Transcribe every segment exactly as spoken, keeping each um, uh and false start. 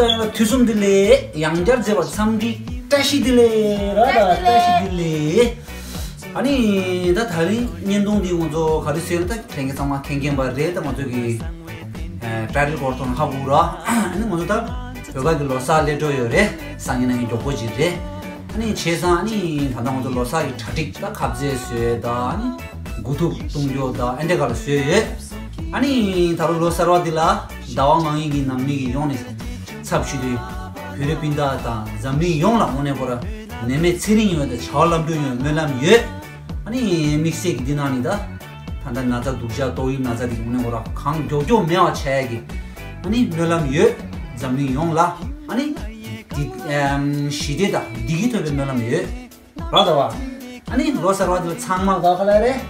དུས་གསུམ་བདེ་ལེགས། ཡང་བསྐྱར་མཇལ་བར་འཚམས་འདྲི་བཀྲ་ཤིས་བདེ་ལེགས་ར། ད་བཀྲ་ཤིས་བདེ་ལེགས། ཨ་ནི་ད་ད་རིང་བརྙན་ཐུང་འདི་ང་ཚོ་ག་རེ་བཟོས་ན། ད་ལྷན་རྒྱས་ཚང་མ་མཁྱེན་མཁྱེན་པ་རེད། ད་ང་ཚོ་གི་ཨ་ཊའི་ཊལ་སྐོར་ཐོག་ནས་ཧ་གོ་ར། ཨ་ནི་ང་ཚོ་ད་བོད་པ་གི་ལོ་གསར་སླེབས་འགྲོ་ཡོད་རེད། སང་ཉིན་གནངས་ཉིན་མགྱོགས་པོ་ཅིག་རེད། ཨ་ནི་བྱས་ཙང་ཨ་ནི་ད་ལྟ་ང་ཚོ་ལོ་གསར་གི་གྲ་སྒྲིག་ད་ཁ་ཟས་བཟོས་ད་ཨ་ནི་དགུ་ཐུག་བཏུང་རྒྱུ་ད་ཨ་འདྲ་ག་ལ་བཟོས་ཡོད། ཨ་ནི་ད་རུང་ལོ་གསར་བ་འདི་ལ་ཟླ་བ་ང་ཡིན་གྱི་ནང་མི་གི་ཡོང་ནས་ཚབ་ཞུས་དུས་བོད་རིགས་སྤུན་ཟླ་དང་འཛམ་གླིང་ཡོངས་ལ་དངོས་གནས་ཁོ་ར་ནད་མེད་ཚེ་རིང་ཡོང་བའི་བྱ་བ་ལམ་འགྲོ་ཡོང་བའི་སྨོན་ལམ་ཡོད། ཨ་ནི་དམིགས་བསལ་གྱི་འདི་ནང་ནས་ད་ད་ལྟ་ན་ཚ་སྡུག་ཅག་ཏོག་དབྱིབས་ན་ཚ་འདི་དངོས་གནས་ཁོ་ར་གང་མགྱོགས་མགྱོགས་མེད་པ་བྱ་ཡ་གི་ཨ་ནི་སྨོན་ལམ་ཡོད། འཛམ་གླིང་ཡོངས་ལ་ཨ་ནི་འདི་ཨམ་ཞི་བདེ་དང་བདེ་སྐྱིད་ཐོབ་པའི་སྨོན་ལམ་ཡོད། ར་ད་བ། ཨ་ནི་ལོ་གསར་བ་འདི་ལ་ཚང་མ་ག་ག་ལ་རེད།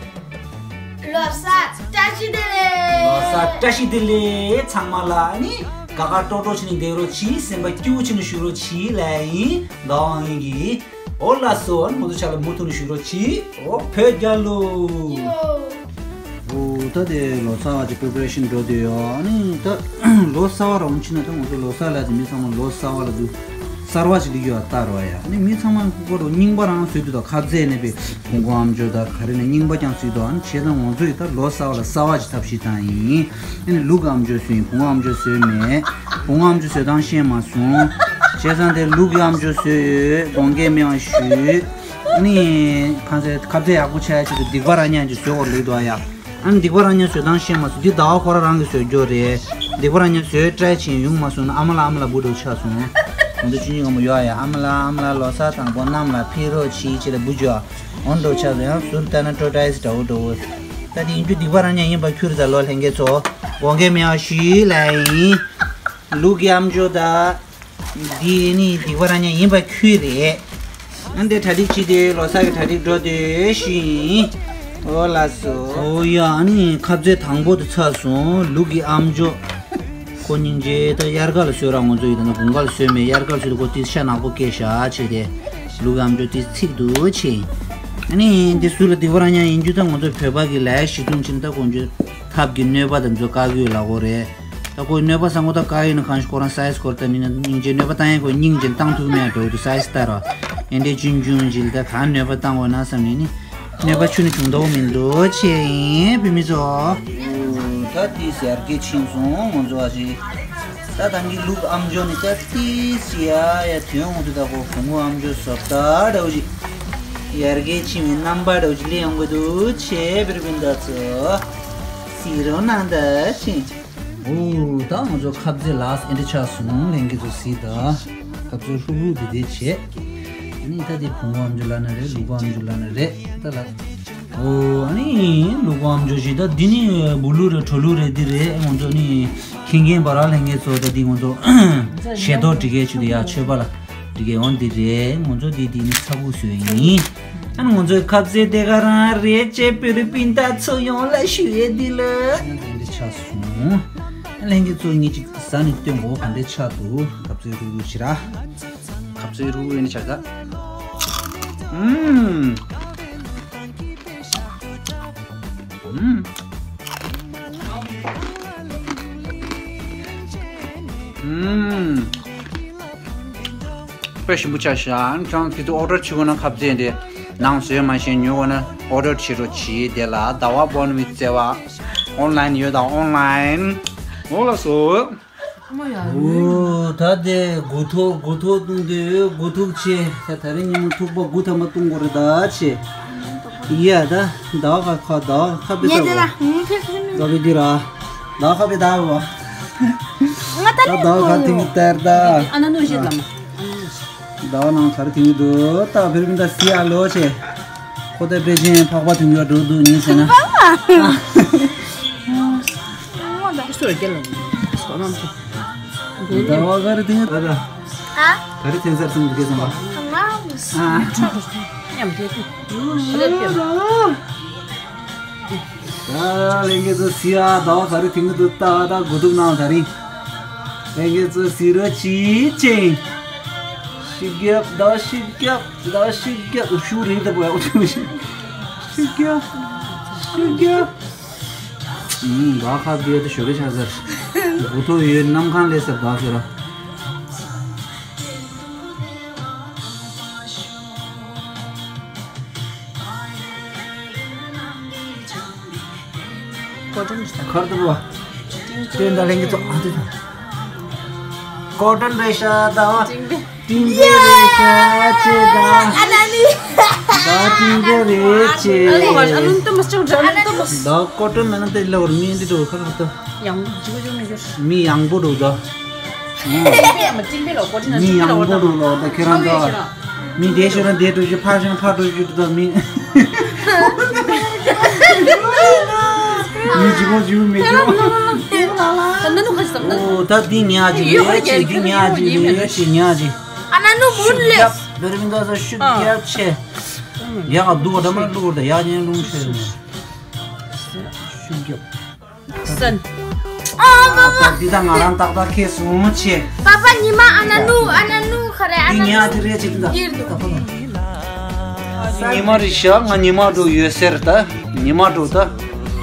ལོ་གསར་བཀྲ་ཤིས་བདེ་ལེགས། ལོ་གསར་བཀྲ་ཤིས་བདེ་ལེགས། ཚང་མ་ལ་ཨ་ནི་དགའ་དགའ་སྤྲོ་སྤྲོ་བྱས་ནས་བསྡད་རོགས་གྱིས། སེམས་པ་སྐྱིད་པོ་བྱས་ནས་བཞུགས་རོགས་གྱིས་ལབ་ཡིན། ཟླ་བ་དབང་ཡིན་གྱིས། འོ་ལགས་སོ། ཨ་ནི་ང་ཚོ་ཆ་ལ་མུ་མཐུད་ནས་བཞུགས་རོགས་གྱིས། འོ་བོད་རྒྱལ་ལོ། འོ་ད་དེ་ལོ་གསར་བ་དེ་པི་རི་པ་རེ་ཤན་འགྲོ་དུས་ཡོད། ཨ་ནི་ད་ལོ་གསར་བ་རང་ཕྱིན་ན་ད་ང་ཚོ་ལོ་གསར་ལ་དེ་མི་ཚང་མ་ལོ་གསར་བ་ལ་འདུག་གསར་བ་ཞིག་ལ་ཡོད་ལྟར་བ་ཡ། ཨ་ནི་མི་ཚང་མ་ཁོ་རང་རྙིང་པ་རང་བཟོས་འདུག་ད་ཁ་ཟས་ནས་པའི་བུ་མགོ་ཨམ་ཅོག་ད་ག་རེ་ནས་རྙིང་པ་ཀྱང་བཟོས་འདུག་ཨ་ནི་བྱས་ཙང་ང་ཚོ་ཡི་ད་ལོ་གསར་བ་ལ་གསར་བ་ཞིག་ཐབས་ཤེས་བཏང་ཡིན། ཨ་ནི་ལུག་ཨམ་ཅོག་བཟོས་ཡིན། བུ་མགོ་ཨམ་ཅོག་བཟོས་མེད། བུ་མགོ་ཨམ་ཅོག་བཟོས་སྟངས་ཤེས་མ་སོང་། བྱས་ཙང་དེ་ལུག་ཨམ་ཅོག་བཟོས་ཡོད། དགོངས་འགལ་མེད་པ་ཞུ། ཨ་ནི་ཁ་ཟས་ཁ་ཟས་ཡག་པོ་ཆགས་ཡ་ཆེད་དུ་སྡིག་པ་ར་ཉག་ཅིག་བཟོས་དགོས་ལུགས་འདུག་ཨ་ཡ། ཨ་ནི་སྡིག་པ་ར་ཉག་བཟོས་སྟངས་ཤེས་མ་སོང་། འདི་ཟླ་བ་ཁོ་ར་རང་གིས་བཟོས་རྒྱུ་རེད། སྡིག་པ་ར་ཉག་བཟོས་ཊའི་བྱས་ཡོང་མ་སོང་ན་ཨ་མ་ལགས་ཨ་མ་ལགས་འབུ་འདྲ་ཆགས་སོང་། ང་ཚོ་ཆུང་ཆུང་སྒང་མོ་ཡོད་ཨ་ཡ། ཨ་མ་ལགས་ཨ་མ་ལགས་ལོ་གསར་དང་པོ་གནམ་ལ་ཕེབས་རོགས་གྱིས་ཅེས་ལ་འབུ་འཇོག་འོ་འདྲ་ཆགས་སོང་། ཡང་ཟུར་ལྟ་ན་ཊོར་ཊོའི་སི་འདྲ་བོ་འདྲ་བོ། ད་དེ་ཡིན་རྒྱུ་སྡིག་པ་ར་ཉག་ཡིན་པ་ཁྱུར་ད་ལོ་ལྷན་རྒྱས་ཚོ་དགོངས་འགལ་མེད་པ་ཞུ་ལབ་ཡིན། ལུག་གི་ཨམ་ཅོག་ད། འདི་ནི་སྡིག་པ་ར་ཉག་ཡིན་པ་ཁྱུར་རེད། ཨ་འདི་གྲ་སྒྲིག་བྱེད་དུས་ལོ་གསར་གྱི་གྲ་སྒྲིག་འགྲོ་དུས་ཤི་ཡིན། འོ་ལགས་སོ། འོ་ཡ། ཨ་ནི་ཁ་ཟས་དང་པོ་དེ་ཚར་སོང་། ལུག་གི་ཨམ་ཅོག་ཁོ་སྙིང་རྗེ། ད་དབྱར་ཁ་ལ་བཟོས་ར་ང་ཚོ་ཡི་ད་ནི་དགུན་ཁ་ལ་བཟོས་མེད། དབྱར་ཁ་ལ་བཟོས་དུས་ཁོ་ཏིས་ཤ་ནག་པོ་སྐྱེས་ཤག་བྱས་ཏེ་ལུག་གི་ཨམ་ཅོག་ཏིས་ཚིག་འདུག་བྱས་ཡིན། ཨ་ནི་འདི་སུ་ལ་སྡིག་པ་ར་ཉག་ཡིན་རྒྱུ་ད་ང་ཚོ་བོད་པ་གི་ལས་ཤི་ཐུང་ཕྱིན་ད་དཀོན་མཆོག་ཐབས་ཀྱི་གནོད་པ་དང་ཚོ་བཀག་ཡོད་ལ་གོ་རེད། ད་ཁོའི་གནོད་པ་བཟང་པོ་ད་བཀག་ཡོད་ན་གང་ཞིག་ཁོ་རང་སའི་ཛི་སྐོར་ད་མིན་ན་སྙིང་རྗེ་གནོད་པ་བཏང་ཡས་ཁོ་སྙིང་རྗེ་བཏང་ཐུབ་མེད་འགྲོ་འདུག་སའི་ཛི་ལྟར་རོ། ཨེ་འདྲས་ཆུང་ཆུང་ཞིག་ལ་ད་གང་གནོད་པ་བཏང་འོ་ན་བསམ་ནས་ནི་གནོད་པ་ཆུ་ནི་བྱུང་མདོག་མི་འདུག་ཆེ་ཡིན་བུད་མེད་ཚོ། ད་ཏིས་ཡར་རྒྱས་ཕྱིན་སོང་ང་ཚོ་བ་ཞིག་ད་ད་གི་ལུག་ཨམ་ཅོག་ནི་ད་ཏིས་ཡ་ཡ་དོན་འོང་དུས་ད་ཁོ་བུ་མོ་ཨམ་ཅོག་བཟོ་ལྟ་འདྲ་བོ་ཞིག་ཡར་རྒྱས་ཕྱིན་པའི་རྣམ་པ་འདྲ་བོ་ཞིག་ལེན་ཡོང་གི་འདུག་ཆེ་བིར་བིན་ད་ཚོ། གཟིགས་རོགས་གནང་ད་ཤིང་། འོ་ད་ང་ཚོ་ཁ་ཟས་ལགས་ཨེ་འདྲ་ཆགས་སོང་། ལྷན་རྒྱས་ཚོ་གཟིགས་ད། ཁ་ཟས་ཧྲུག་ཧྲུག་འདི་འདྲས་བྱས། ཨ་ནི་ད་དེ་བུ་མོ་ཨམ་ཅོག་ལབ་ན་རེད། ལུག་པ་ཨམ་ཅོག་ལབ་ན་རེད་ད་ལ། འོ་ཨ་ནི་ལུག་པ་ཨམ་ཅོག་ཞིག་ད་འདི་ནི་བུ་ལུག་རེད། གྲོ་ལུག་རེད། འདི་རེད། ང་ཚོ་ནི་མཁྱེན་མཁྱེན་པ་ར་ལྷན་རྒྱས་ཚོ་ད་འདི་ང་ཚོ་ཞལ་ཏོག་སྒྲིག་གས་ཆུ་དེ་ཡ་མཆོད་པ་ལ། འདི་གའི་འོ་འདི་རེད། ང་ཚོ་འདི་འདི་ནི་ཚ་བུ་བཟོས་ཡིན། ཨ་ནི་ང་ཚོའི་ཁ་ཟས་དེ་ག་རང་རེད་ཅེས་བོད་རིགས་སྤུན་ཟླ་ཚོ་ཡོངས་ལ་ཞུ་ཡས་འདི་ལ། ཨ་ནི་འདི་འདྲ་ཆགས་སོང་། ཨ་ལྷན་རྒྱས་ཚོ་ངས་ཅིག་ཟ་ནས་སྟོན་གོ་ག་འདྲ་ཆགས་འདུག་ཁ་ཟས་རུག་རུག་བྱེད་ར། ཁ་ཟས་རུག་རུག་ཡིན་ཆགས་ད། ཨུམ། ཨུམ། ཨུམ། དཔེ་ཞིམ་པོ་ཆགས་ཤག་ཁྱོད་དེ་ཚོ་ཨོ་ཌར་བྱེད་དགོས་ན་ཁ་ཟས་འདི་ནང་བཟོས་མ་ཤེས་ཉོ་དགོས་ན་ཨོ་ཌར་བྱེད་རོགས་གྱིས། དེ་ལ་ཟླ་བ་པོ་ནི་བརྩེ་བ་ཨོན་ལན་ཡོད་དང་ཨོན་ལན། འོ་ལགས་སོ། འོ་ད་དེ་དགུ་ཐོག་དགུ་ཐོག་བཏུང་དུས་དགུ་ཐུག་ཆེ། ད་ད་རིང་ཉིན་མོ་ཐུག་པ་དགུ་ཐམ་པ་བཏུང་དགོས་རེད་ད་ཆེ། ཡ་ད་ཟླ་བ་ཁ་ཁ་ཟླ་བ་ཁ་པེ་ས་གོ། ཟླ་བ་པེ་འདི་ར། ཟླ་བ་ཁ་པེ་ཟླ་བ། ང་ད་ད་ཟླ་བ་ཁ་ཐིང་དར་ད། ཨ་ན་ནོ་ཞེ་ལ་མ། ཟླ་བ་ནང་ག་རེ་ཐིང་གི་འདུག་ད་བེར་མི་ད་སི་ཨ་ལོ་ཆེ། ཁོ་ད་པེ་ཅིན་ཕག་པ་ཐིང་གི་འགྲོ་འདུག་ཉིན་ཟེར་ན། ཨ། ཨ། ཨ། ཟླ་བ་ག་རེ་ཐིང་ད་ད། ཨ། ག་རེ་ཐེན་སར་སོང་འདུག་གས་ཙམ་པ། ཨ། ཨ། ད་ལྷན་རྒྱས་ཚོ་གཟིགས་ཨ། ཟླ་བ་ག་རེ་ཐིང་གི་འདུག་ད་ད་དགུ་ཐུག་ནང་ད་རིང་། ལྷན་རྒྱས་ཚོ་གཟིགས་རོགས་གྱིས་ཅིང་། ཤི་རྒྱབ་ཟླ་བ་ཤི་རྒྱབ་ཟླ་བ་ཤི་རྒྱབ་ཤུ་རིང་ད་པོ་ཡག་པོ་ཐིང་ཤི་རྒྱབ་ཤི་རྒྱབ། ཨུམ། ད་ཁ་བདེ་ད་ཞོ་གི་ཆགས་ཟེར། དགུ་ཐོག་ཡོད་ནམ་ཁང་ལས་ཟེར་ད་ཟེར། ཀོ་ཊོན་རེད་ཤག་ཁར་དུ་བ། ཏེ་འདི་ལེན་གི་ཙོ་ཨ་ཏི་ད། ཀོ་ཊོན་རེད་ཤག་ད་བ། ཏིང་པེ། ཏིང་པེ་རེད་ཤག་ཅེ་ད། ཨ་ན་ནི། ད་ཏིང་པེ་རེད་ཅེ། ཨ་ནུ་ཨ་ནུ་ཏོ་མ་ཅང་ད་ཨ་ནུ་ཏོ་མ། ད་ཀོ་ཊོན་མེད་ན་ཏེ་ལ་བར་མི་འདི་འགྲོ་ཁ་ཁ་ད། ཡང་ཇི་གོ་ཇོ་མི་ཇོ། མི་ཡང་པོ་འགྲོ་ད། མི་ཡང་པོ་འགྲོ་ལོ་ད་ཁྱེད་རང་ད། མི་དེ་ཤོད་ན་དེ་འགྲོ་རྒྱུ་ཕར་ཤོད་ན་ཕར་འགྲོ་རྒྱུ་ད་མི། མི་ཇི་གོ་ཇི་མི་ཇོ། ད་ནུ་ཁ་སམ་ན། ཨོ་ད་འདི་ཉག་ཅིག་རེད་ཅེ་འདི་ཉག་ཅིག་རེད་ཅེ་ཉག་ཅིག་ཨ་ན་ནུ་མུན་ལེ། བེ་རི་མིན་ད་ས་ཤུགས་རྒྱབ་ཆེ། ཡག་ག་འདུག་ག་ད་མ་འདུག་ག་ད་ཡག་ཉན་རླུང་ཆེ། ཤུགས་རྒྱབ། སན། ཨ་པ་པ། འདི་ད་ང་རང་ཏག་ཏག་ཁེ་སོང་ཆེ། པ་པ་ཉི་མ་ཨ་ན་ནུ་ཨ་ན་ནུ་ཁ་རེ་ཨ་འདི་ན་ཉག་ཅིག་རེད་ཅེ་འདི་ད་ཡིར་འདུག་ད་ཕ་ད། ཉི་མ་རེད་ཤག་ང་ཉི་མ་འགྲོ་ཡོད་ཟེར་ད། ཉི་མ་འགྲོ་ད།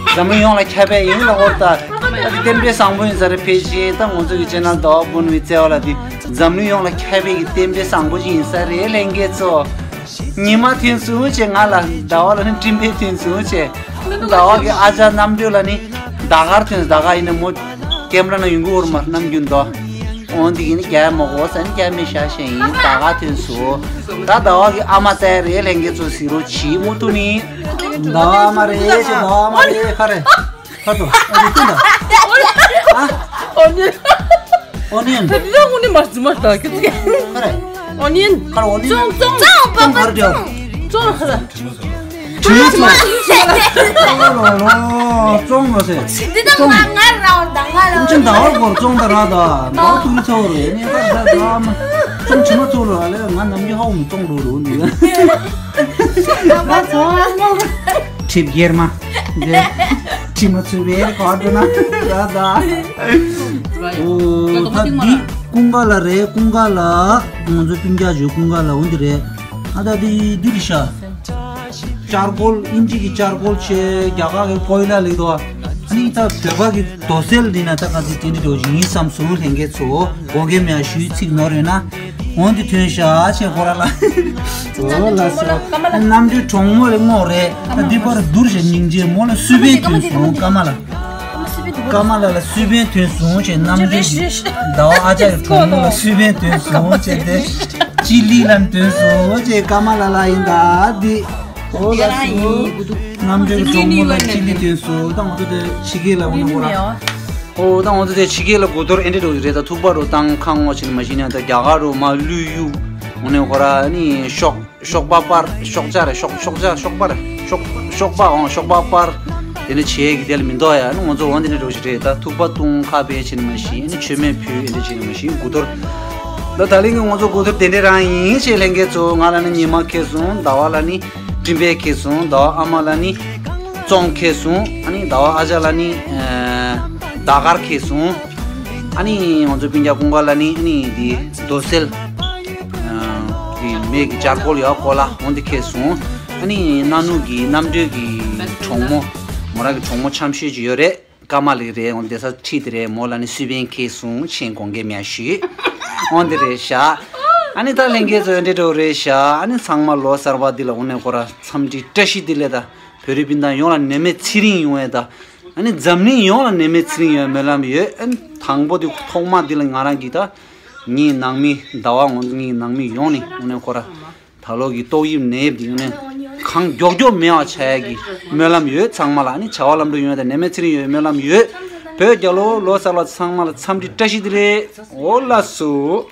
འཛམ་གླིང་ཡོངས་ལ་ཁྱབ་པའི་ཡིན་ལ་འོར་ད། ད་འདི་བསྟན་པའི་བཟང་པོ་ཡིན་ས་རེད་ཕལ་ཆེར་ད་ང་ཚོ་གི་ཅེ་ནལ་ཟླ་བ་འབུམ་པའི་བརྩེ་བ་ལ་འདི་འཛམ་གླིང་ཡོངས་ལ་ཁྱབ་པའི་གི་བསྟན་པའི་བཟང་པོ་ཅིག་ཡིན་ས་རེད་ལྷན་རྒྱས་ཚོ། ཉི་མ་ཐོན་སོང་ཅེ་ང་ལ་ཟླ་བ་ལ་ནི་སྤྲིན་པས་ཐོན་སོང་ཅེ། ཟླ་བ་གི་ཨ་ཅག་རྣམ་གྲོལ་ལ་ནི་ཟླ་སྐར་ཐོན་ཟླ་སྐར་ཡིན་ན་མོ་ཀེམ་ར་ན་ཡོང་གི་འོར་མ་རྣམ་རྒྱུན་དོ། འོན་ཏེ་ཡིན་རྒྱ་མོ་གོ་ས་ནི་རྒྱ་མི་ཤ་ཤེ་ཡིན་ཟླ་སྐར་ཐོན་སོང་། ད་ཟླ་བ་གི་ཨ་མ་ཙའི་རེད་ལྷན་རྒྱས་ཚོ་ཟི་རོ་ཆི་མོ་ཏུ་ནི། ཟླ་བ་མ་རེད་ཅེ་ཟླ་བ་མ་རེད་ཁ་རེད། ཁ་ཏོ། ཨ་རི་ཏུན་ད། ཨ། ཨོ་ནི་ཡན། ཨོ་ནི་ཡན། ད་དེ་ད་ཨོ་ནི་མ་ཟི་མ་ད་ཁི་ཏི། ཁ་རེ། ཨོ་ནི་ཡན། ཁ་རེ་ཨོ་ནི་ཡན། ཙོང་ཙོང་ཙོང་ཁ་རེ་ཏོ། ཙོང་ཁ་རེ། ཙོང་ཙོང་ཙོང་ལོ་ལོ་ཙོང་ལོ་སེ། འདི་ད་ང་ང་ར་བ་ད་ང་ར་བ། ཅིན་ད་བར་གོར་ཙོང་ད་ར་ད་ད་ཏུ་རི་ཚོ་རེ་ནི་ཁ་ད་ད་མ་ཙོང་ཆི་མ་ཚོ་ལོ་ཨ་ལེ་ང་ནམ་གི་ཧའོ་མི་ཙོང་ལོ་ལོ་ནི། ཁྲིབ་སྒྱེར་མ། འདི། ཁྲིམས་ཚུལ་བའི་གོ་དུ་ན་ར་ད། ཨོ་ད་འདི་ཀུན་དགའ་ལ་རེད་ཀུན་དགའ་ལ། ང་ཚོ་སྤུན་ཀྱག་ཇོ་ཀུན་དགའ་ལ་འོ་འདི་རེད། ཨ་ད་འདི་འདི་རེད་ཤག་ཅར་ཀོལ་ཨིན་ཇི་གི་ཅར་ཀོལ་ཆེ་རྒྱ་གར་གི་ཀོའི་ལ་ལེགས་དོ། ཨ་ནི་ད་བོད་པ་གི་རྡོ་སེལ་འདི་ན་ད་ག་ཚོད་དེ་འདྲི་འགྲོ་ཡིན་བསམ་སོང་ལྷན་རྒྱས་ཚོ། དགོངས་འགལ་མེད་ཞུས་ཚིག་ནོར་ཡོད་ན། འོན་ཏེ་ཐོན་ཤག་ཆེ་ཁོ་ར་ལ། འོ་ལ་སོ། རྣམ་འགྱུར་གྲོང་མོ་རེ་སྔོག་རེད། ད་འདི་པར་བསྡུར་ཞེས་སྙིང་རྗེ་མོ་ལ་སུས་བན་ཐོན་སོང་ཀ་མ་ལ། ཀ་མ་ལ་ལ་སུས་བན་ཐོན་སོང་ཆེ་རྣམ་འགྱུར་གྱི་ཟླ་བ་ཨ་ཅག་གི་གྲོང་མོ་ལ་སུས་བན་ཐོན་སོང་ཆེ་དེ། ཅི་ལི་ལན་ཐོན་སོང་ཆེ་ཀ་མ་ལ་ལ་ཡིན་ད་འདི། འོ་ལ་སོ། རྣམ་འགྱུར་གྱི་གྲོང་མོ་ལ་ཅི་ལི་ཐོན་སོང་ད་འོ་ད་དེ་ཕྱི་རྒྱལ་ལ་འོ་ན་ཁོ་ར། ཨོ་ད་འོ་ཙི་དེ་ཕྱི་རྒྱལ་ལ་དགུ་གཏོར་ཨེ་འདྲ་འགྲོ་གི་རེད། ད་ཐུག་པ་རུ་བཏང་ཁ་ངོ་ཕྱིན་མ་ཤེས་ན་ད་རྒྱ་གར་རུ་མ་ལུས་ཡུ་འོ་ནས་ཁོ་ར་ནི་ཤོག་ཤོག་པ་པར་ཤོག་ཆ་རེད། ཤོག་ཤོག་ཆ་ཤོག་པ་རེད། ཤོག་ཤོག་པ་འོང་ཤོག་པ་པར་དེ་ནས་བྱེད་ཀྱི་དེ་ལ་མི་འདོག་ཡ་ནི་ང་ཚོ་འོ་འདི་ནས་འགྲོ་ཞིག་རེད། ད་ཐུག་པ་བཏུང་ཁ་བེ་ཕྱིན་མ་ཤེས་ནི་མཆོད་མེ་ཕུལ་ཨེ་འདྲ་ཕྱིན་མ་ཤེས་དགུ་གཏོར་ད་ད་ལིང་གི་ང་ཚོ་དགུ་གཏོར་དེ་འདྲ་རང་ཡིན་ཞེས་ལྷན་རྒྱས་ཚོ། ང་ལ་ནི་ཉི་མ་ཁེལ་སོང་ཟླ་བ་ལ་ནི། སྤྲིན་པས་ཁེལ་སོང་། ཟླ་བ་ཨ་མ་ལ་ནི་ཙོང་ཁེལ་སོང་། ཨ་ནི་ཟླ་བ་ཨ་ཅག་ལ་ནི་ཟླ་སྐར་ཁེལ་སོང་། ཨ་ནི་ང་ཚོ་སྤུན་ཀྱག་ཀུན་དགའ་ལ་ནི་ཨ་ནི་འདི་རྡོ་སེལ་འདི་མེ་གི་ཅར་ཀོལ་ཡོད་ཀོ་ལ་འོ་འདི་ཁེལ་སོང་། ཨ་ནི་ན་ནུ་གི་རྣམ་གྲོལ་གི་གྲོགས་མོ་མོ་རང་གི་གྲོགས་མོ་འཆམ་ཤོས་ཅིག་ཡོད་རེད། ཀ་མ་ལི་རེད། འོ་དེ་ས་ཁྲིད་དེ་རེད། མོ་ལ་ནི་སུས་བན་ཁེལ་སོང་ཆེན་དགོངས་འགལ་མེད་ཞུས། འོ་འདི་རེད་ཤག་ཨ་ནི་ད་ལྷན་རྒྱས་ཚོ་འདི་འགྲོ་རེད་ཤག་ཨ་ནི་ཚང་མ་ལོ་གསར་པ་འདི་ལ་འོ་ནས་ཁོ་ར་འཚམས་འདྲི་བཀྲ་ཤིས་བདེ་ལེགས་ད། བོད་རིགས་སྤུན་ཟླ་ཡོངས་ལ་ནད་མེད་ཚེ་རིང་ཡོང་ཡ་ད། ཨ་ནི་འཛམ་གླིང་ཡོངས་ལ་ནད་མེད་ཚེ་རིང་ཡོང་ཡ་སྨོན་ལམ་ཡོད། ཨ་ནི་དང་པོ་དེ་ཐོག་མ་འདི་ལ་ང་རང་གིས་ད་ངའི་ནང་མི་ཟླ་བ་ངོ་ངའི་ནང་མི་ཡོངས་ནས་འོ་ནས་ཁོ་ར། ད་ལོ་གི་ཏོག་དབྱིབས་ནད་དབྱིབས་འདི་ཡོང་ནས་གང་མགྱོགས་མགྱོགས་མེད་པ་བྱ་ཡ་གི་སྨོན་ལམ་ཡོད། ཚང་མ་ལ་ཨ་ནི་བྱ་བ་ལམ་འགྲོ་ཡོང་ཡ་དང་ནད་མེད་ཚེ་རིང་ཡོང་ཡ་སྨོན་ལམ་ཡོད། བོད་རྒྱལ་ལོ་ལོ་གསར་ལ་ཚང་མ་ལ་འཚམས་འདྲི་བཀྲ་ཤིས་བདེ་ལེགས། འོ་ལགས་སོ།